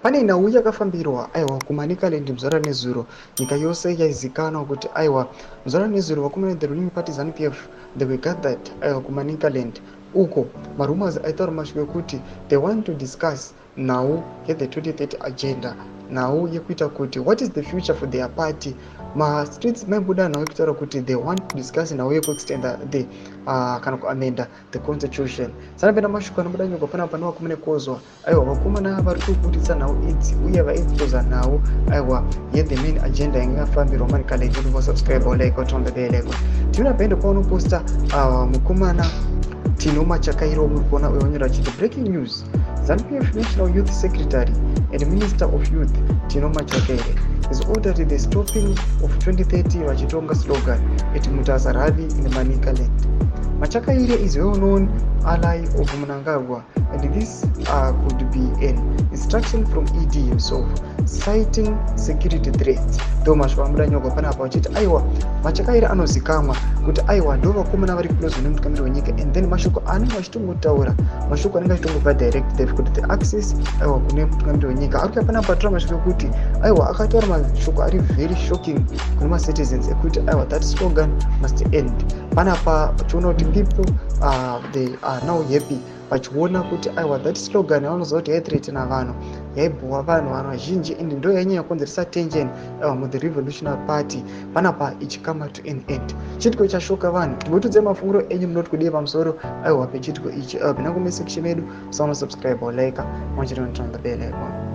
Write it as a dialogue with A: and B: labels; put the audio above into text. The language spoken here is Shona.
A: Pane nhau yakafambirwa, aiwa, kuManicaland muzvara nezuro. Nyika yose yaizikanwa kuti, aiwa, muzvara nezuro vakomana, the ruling party ZANU PF, they were gathered, aiwa, kuManicaland uko. Marumours aitaura mashoko ekuti they want to discuss nhau yethe 2030 agenda, nhau yekuita kuti what is the future for their party. Mastreets maibuda nhau yekutaura kuti they want to discuss nhau yekuextenda the kana kuamenda the constitution. Sanapenda mashoko anobuda nyoko panapa pane vakomana kozwa, aiwa, vakomana vari kubuditsa nhau idzi uye vaexposa nhau, aiwa, yethe main agenda yange yafambirwa Manicaland. Subscribe, like, turn the bell icon. Tinoona paende paunoposta mukomana Tino Machakairo. Muri kuona uyo wanyora achiti, "Breaking news: ZANU-PF National Youth Secretary and Minister of Youth Tino Machakaire has ordered the stopping of 2030 vachitonga slogan at Mutasa rally in Manicaland. Machakaire is well known ally of Mnangagwa and this could be an instruction from ED himself, citing security threats." Ndo mashoko amuda nyogwa panapa vachiti, aiwa, Machakaire anozikamwa kuti, aiwa, ndo vakomana vari close nemutungamiri wenyika. And then mashoko anenge achitongotaura, mashoko anenge achitongobva direct. They've got the access, aiwa, kune mutungamiri wenyika. Ari kuya panapa atora mashoko ekuti, aiwa, akataura mashoko ari very shocking kune macitizens ekuti, aiwa, that slogan must end. Panapa tiona kuti people, they are now happy vachiona kuti, aiwa, that slogan yavanoziva kuti yaithreatena vanhu, yaibhowa vanhu, vanhu vazhinji, and ndo yainyanya kukonzeresa tension, aiwa, muthe revolutionary party, panapa ichikama to an end. Chitiko chashoka vanhu. Timbotiudzai mafungiro enyu, munoti kudii pamusoro, aiwa, pechitiko ichi? Aiwa, pinda comment section yedu, musaona subscribe or like, turn the bell icon.